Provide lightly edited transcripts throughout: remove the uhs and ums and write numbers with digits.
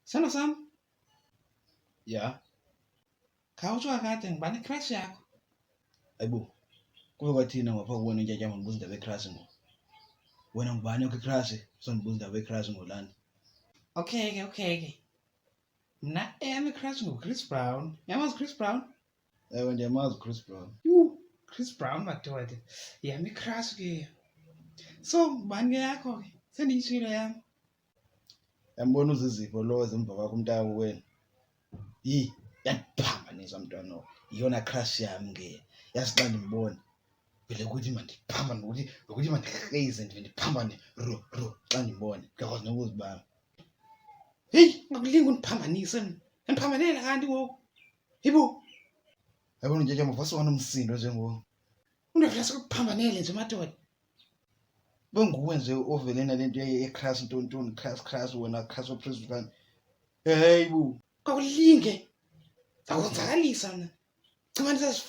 Sithando sam. Ya. Khawutsho kakade ngubani icrush yakho? Hayibo. Kube kwathina ngapha kuwena intyatyambo ndibuza indaba yecrush ngoku. Wena ngubani yakho icrush? Usondibuza indaba yecrush ngolana. Okay ke, okay ke. Mna eyam icrush nguChris Brown. Uyamazi Chris Brown? Ewe ndiyamazi uChris Brown. Yhu, Chris Brown madoda. Yam icrush ke. So ngubani ke yakho ke? Sendiyitshilo yam. Yambona uZizipho lo ezemva kwakho umntaka wenu. Yi, yandiphambanisa mntwana lo. Yiyona crush yam ke. Yazi xa ndimbona vele kuthi mandiphambane ngokuthi ngokuthi mandirheyize ndive ndiphambane ro ro xa ndimbona ndiyakwazi nokuzibamba. Heyi, ungakulingi undiphambanise mna. Ndiphambanela kanti ngoku. Hayibo. Yabona untyatyambo vase wanomsindo nje ngoku. Undavela sekuphambanele nje madoda. Benguwe nje ovele nale nto ye-crush ntontoni crush crush wena crush ophezulu kani. Hey bu. Kwakulinge. Ndakonzakalisa mna. Cima ndisas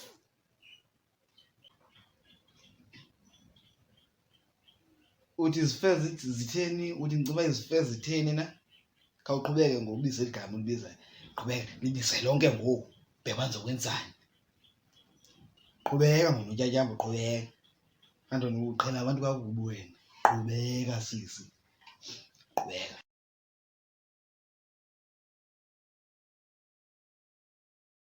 Uthi izife zitheni uthi ndicima izife zitheni na? Khawuqhubeke ngokubiza eli gama ulibizayo. Qhubeka libize lonke ngoku. Bheka ndizokwenzani. Qhubeka ngonontyatyambo qhubeka. Antoni uqhela abantu kakubi wena. Qhubeka sisi. Qhubeka.